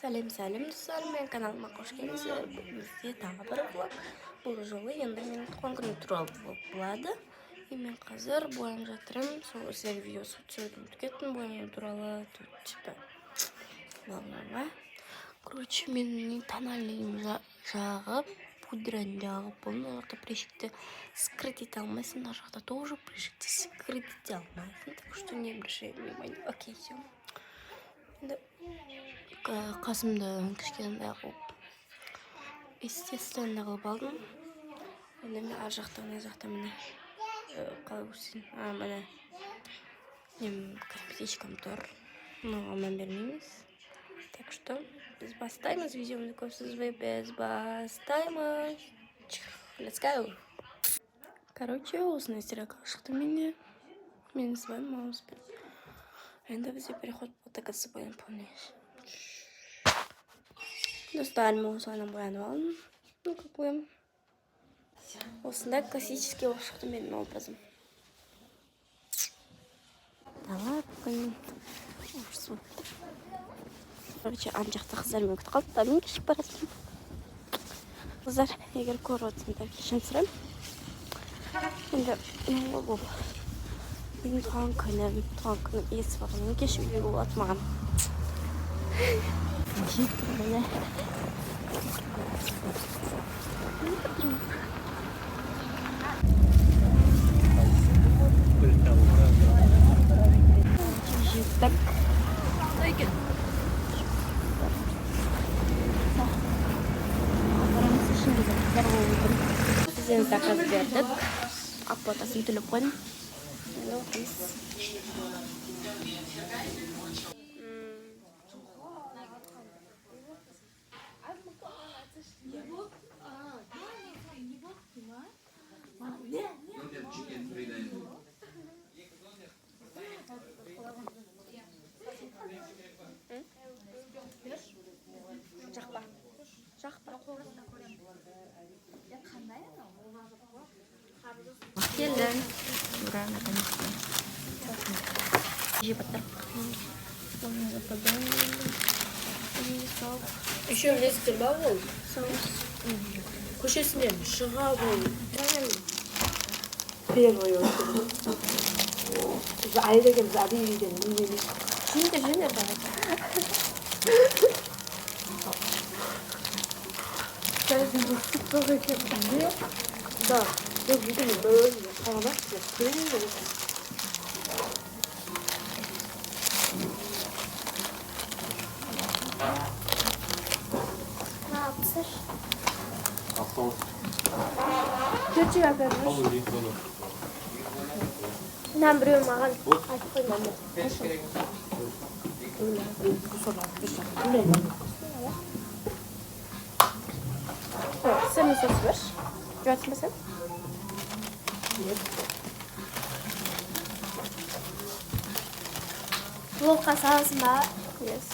Сәлем, сәлем, достар, менің каналыма қош келдіңіздер. Бүгін бізде тағы бір влог. Бұл жолы енді менің туған күнім туралы влог болады. И мен қазір боянып жатырмын. Сол сіздерге видеосы түсіруді ұмытып кеттім. Бояну туралы тут типа бла-бла-бла. Короче, мен тональный жағып, пудраны жағып болдым. Ол жақта прыщикті скрыть ете алмайсың. Мына жақта тоже прыщикті скрыть ете алмайсың. Так что не обращай внимания. Окей, все. Енді қасымды кішкене қылып, естественно қылып алдым. Енді мен ар жақта, мына жақта, міне, қалай көрсетейін? А, міне, нем, косметичкам тұр. Мынауға мән бермейміз. Так что біз бастаймыз видеомызды. Көп созбай біз бастаймыз. Let's go. Короче, осындай стиралка шықты менде. Мен с вами мамамызбен. Енді бізде переход болды, оказывается, боянып помнишь. Достар, мен осылайынан боянып алдым. Ну, как бы осындай классический болып шықты менің образым. Дала бүгін ужас болып тұр. Короче, ана жақта қыздармен күтіп қалды да, мен кешігіп бара жатырмын. Қыздар, егер көріп отырсаңдар, кешірім сұраймын. Енді ол бұл менің туған күнім, туған күнім иесі болғаннан кешігуге болады маған. Жеттім, міне. Жеттік. Барамыз, ішінде қыздар болып отыр. Біз енді заказ бердік. Оплатасын төлеп қойдым. Енді отырмыз. Жақпа. Жақпа. Келді. Ура, наконец-то. Жеп жатыр. Еще білесіздер ба, ол Соус. Көшесінен шыға ол первый очередь. Біз Айда екеуміз әдейі үйден неге Жеңдер, жеңдер, давай. Да, біз үйден бір қарамас. Пісір. Автобус. Төртеу әперіңіз. Мына біреу маған айтып қойма. Сырный соус берші. Жеп ба сен? Пловқа саласың ба? Yes.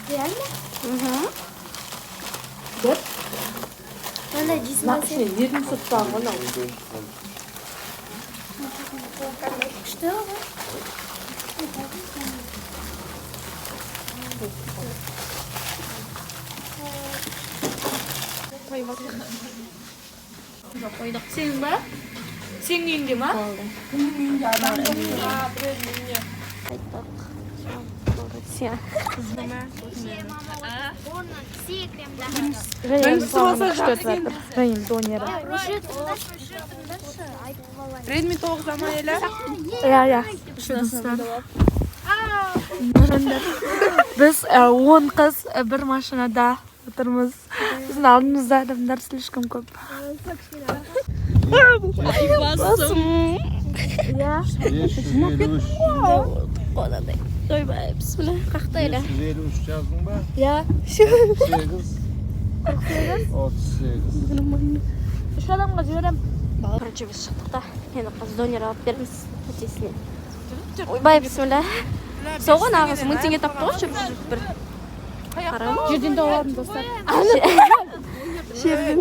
Реально? Мхм. Бір Онда жейсің ба мына сен? ішіне ерін сырттағы ғой мынау. Күшті ғой. Қойдық. Сенің ба? Сенің үйіңде ма? Болды. Қайттық. Болды. Сен. Орнынан секіремін да. Біріншісі болса жақсы. Және донері. Өшіре тұрыңдаршы, өшіре тұрыңдаршы. Айтып алайын. Redmi 9 ама елі. Иә. Біз 10 қыз бір машинада отырмыз. Біздің алдымызда адамдар слишком көп. Басым. Иә. 553. Қонадай. Ойбай, бісміллә. Қақта елі. 553 жаздың ба? Иә. 8 48 38. Үш адамға жіберем. Короче, біз шықтық та. Енді қазір донер алып береміз тәтесіне. Ойбай, бісміллә. Сол ғой, нағыз 1000 теңге тапты ғой жүріп жүріп бір. Қарама. Жерден тауып алдым, достар. Жерден.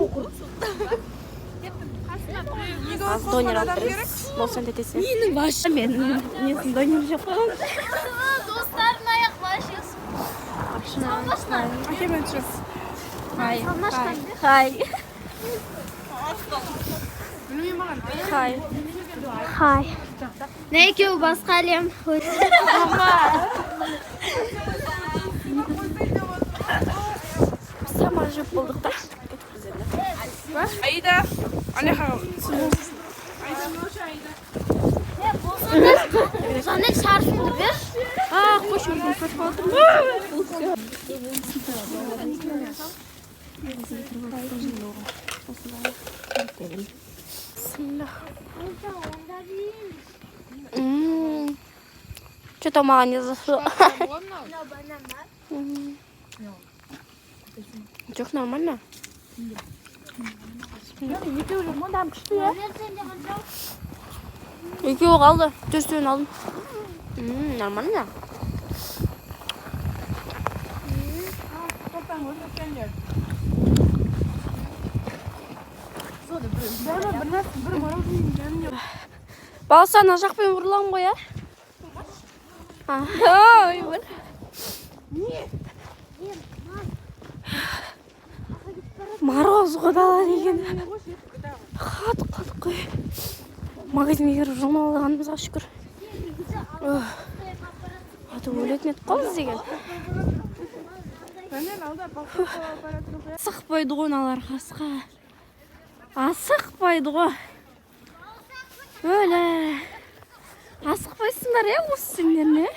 Қазір донер алып береміз. Болсын тәтесіне. Менің вообще мен несін донер жеп қойған. Достардың аяқ вообще. Машина. Әкемен түсір. Хай. Хай. Білмеймін маған. Хай. Хай. Мына екеуі басқа әлем. Сама жеп болдық та. Аида. Алеха. Жанель, шарфыңды берші. А, қойшы, өзім сатып алдым. Бисмиллах. Что-то маған не зашло. Жоқ, нормально. Екеуі жүр ма? Дәм күшті, иә? Екеуі қалды. Төртеуін алдым. Нормально. Тоқтаң, өтіріккендер. Бір мороженое дәміне. Балса, ана жақпен бұрыламын ғой, иә? Ой, бір. Мороз ғой дала деген. Қатып қалдық қой. Магазинге кіріп жылынып алғанымызға шүкір. А то өлетін едік қой біз деген. Жанел, алда балқып бара жатыр ғой. Асықпайды ғой мыналар қасқа. Асықпайды ғой. Өлі. Асықпайсыңдар, иә, осы сендер не?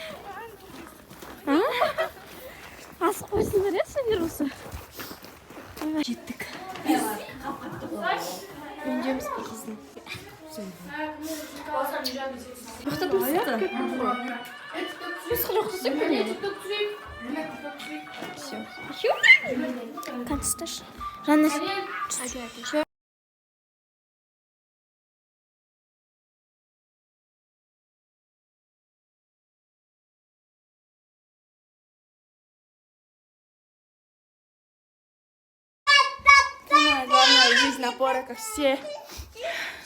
А? Асықпайсыңдар, иә, сендер осы. Ойбай, жеттік. Үйіндеміз бір қыздың. Тоқтатып Біз қалай ұқсасақ міне? Все. Консташ. Жанель. Главное, жизнь опора, как все.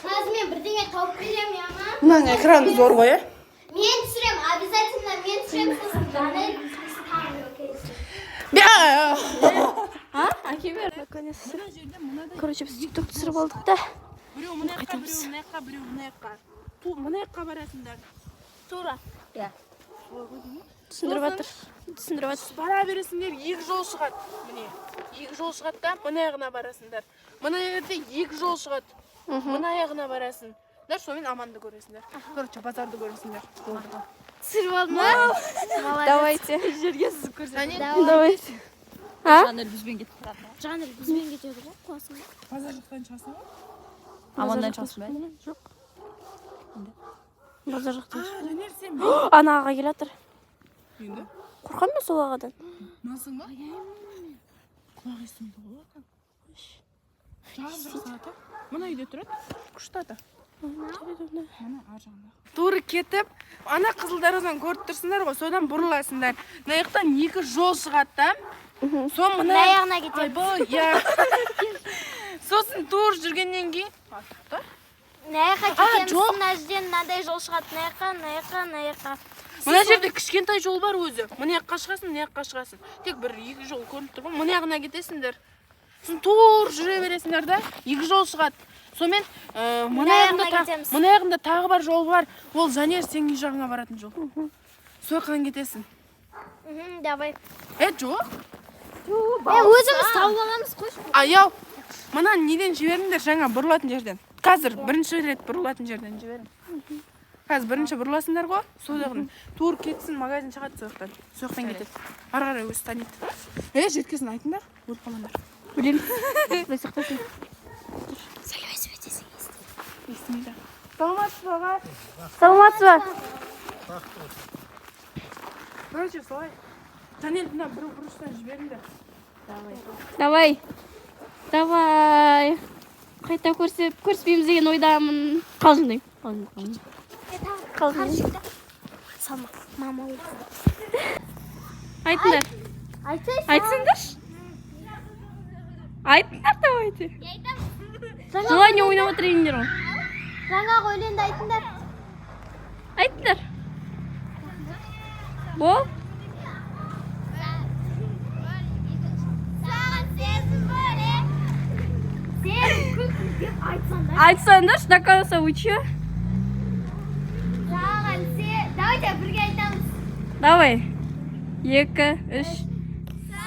Қазір мен бірдеңе тауып беремін, иә ма? Мынаның экраны зор ғой, иә? Мен түсірем, обязательно мен түсірем, сосын Жанель тағы біреу келсе. А? Әке бер. Наконец. Короче, біз тикток түсіріп алдық та. Біреу мына жаққа, біреу мына жаққа, біреу мына жаққа. Мына жаққа барасыңдар. Тура. Иә. Түсіндіріп жатыр. Түсіндіріп жатыр. Бара бересіңдер, екі жол шығады. Міне, екі жол шығады да, мына аяғына барасыңдар. Мына жерде екі жол шығады. Мына аяғына барасың. Да, сонымен Аманды көресіңдер. Короче, базарды көресіңдер. Болды. Түсіріп алдың ба? Давайте. Жерге сызып көрсет. Давайте. А? Жанель бізбен кетіп барады. Жанель бізбен кетеді ғой, қуасың ба? Базар жақтан шығасың ба? Аманнан шығасың ба? Жоқ. Базар жақтан. А, Жанель, сен Ана аға келе жатыр. Енді? Қорқамын мен сол ағадан. Малсың ба? Құлақ естімейді ғой ата. Жап-жақсы ата. Мына үйде тұрады. Күшті ата. Мына ар жағында. Тура кетіп, ана қызыл даразаны көріп тұрсыңдар ғой, содан бұрыласыңдар. Мына жақтан екі жол шығады да. Сол мына Мына аяғына кетеміз. Айбай, иә. Сосын тур жүргеннен кейін тоқта. Мына жаққа А, кетеміз, жоқ. мына жерден мынандай жол шығады, мына жаққа, мына жаққа, мына жаққа. Мына жерде кішкентай жол бар өзі. Мына жаққа шығасың, мына жаққа шығасың. Тек бір екі жол көрініп тұр ғой. Мына жағына кетесіңдер. Сосын тур жүре бересіңдер да, екі жол шығады. Сонымен мына Мына жағында жағына кетеміз. мына жағында тағы бар жол бар. Ол Жанер сенің үй жағыңа баратын жол. Сол жақтан кетесің. Мхм, давай. Е, жоқ. Өзіміз тауып аламыз, қойшы. Аяу. Мына неден жіберіңдер жаңа бұрылатын жерден. Қазір бірінші рет бұрылатын жерден жіберің. Қазір бірінші бұрыласыңдар ғой, сол жағын. Тур кетсін, магазин шығады сол жақтан. Сол жақтан кетеді. Ары қарай өзі таниды. Е, жеткесін айтыңдар, өліп қалмаңдар. Білемін. Құдай сақтасын. Сөйлесіп өтесің. Естімейді. Саламатсыз ба, аға? Саламатсыз ба? Короче, солай. Жанел, мына бір бұрыштан жіберіңдер. Давай. Давай. Қайта көрсеп, көріспейміз деген ойдамын. Қалжыңдаймын. Қалжыңдаймын. Қалжыңдаймын. Салма, мама өлді. Айтыңдар. Айтсайшы. Айтсаңдаршы. Айтыңдар давайте. Желание ойнап отыр едіңдер ғой. Жаңағы өлеңді айтыңдар. Айтыңдар. Бол. Айтсаңдаршы до конца, вы че? Саған се. Давайте бірге айтамыз. Давай. Екі, үш.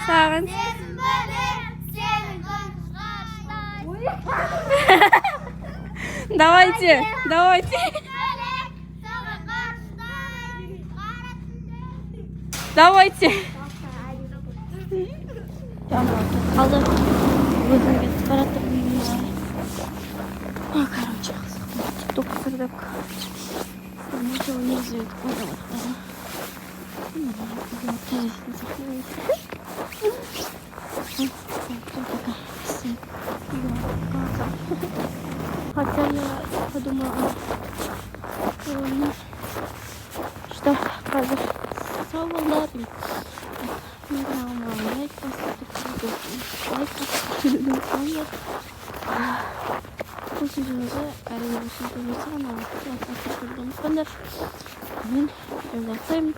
Саған. Сезім бөлек, сенің күн ғарыштай. Давайте, давайте. Бөлек, саған ғарыштай. Қара түнде. Давайте. Қалды. Өзім кетіп бара жатырмын үйімізге. А, короче, қызық. Тикток түсірдік. Ничего не изведет. Ой, вот, да. Всем пока. Всем пока. Хотя я подумала, что қазір сау болыңдар. Менің каналыма лайк басып, лайк басып ұмытпаңдар. Осы видеомызға, әрине, осы видеомызға ғана лайк басып ұмытпаңдар. Мен видеомды аяқтаймын.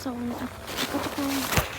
Сау болыңдар. Пока-пока.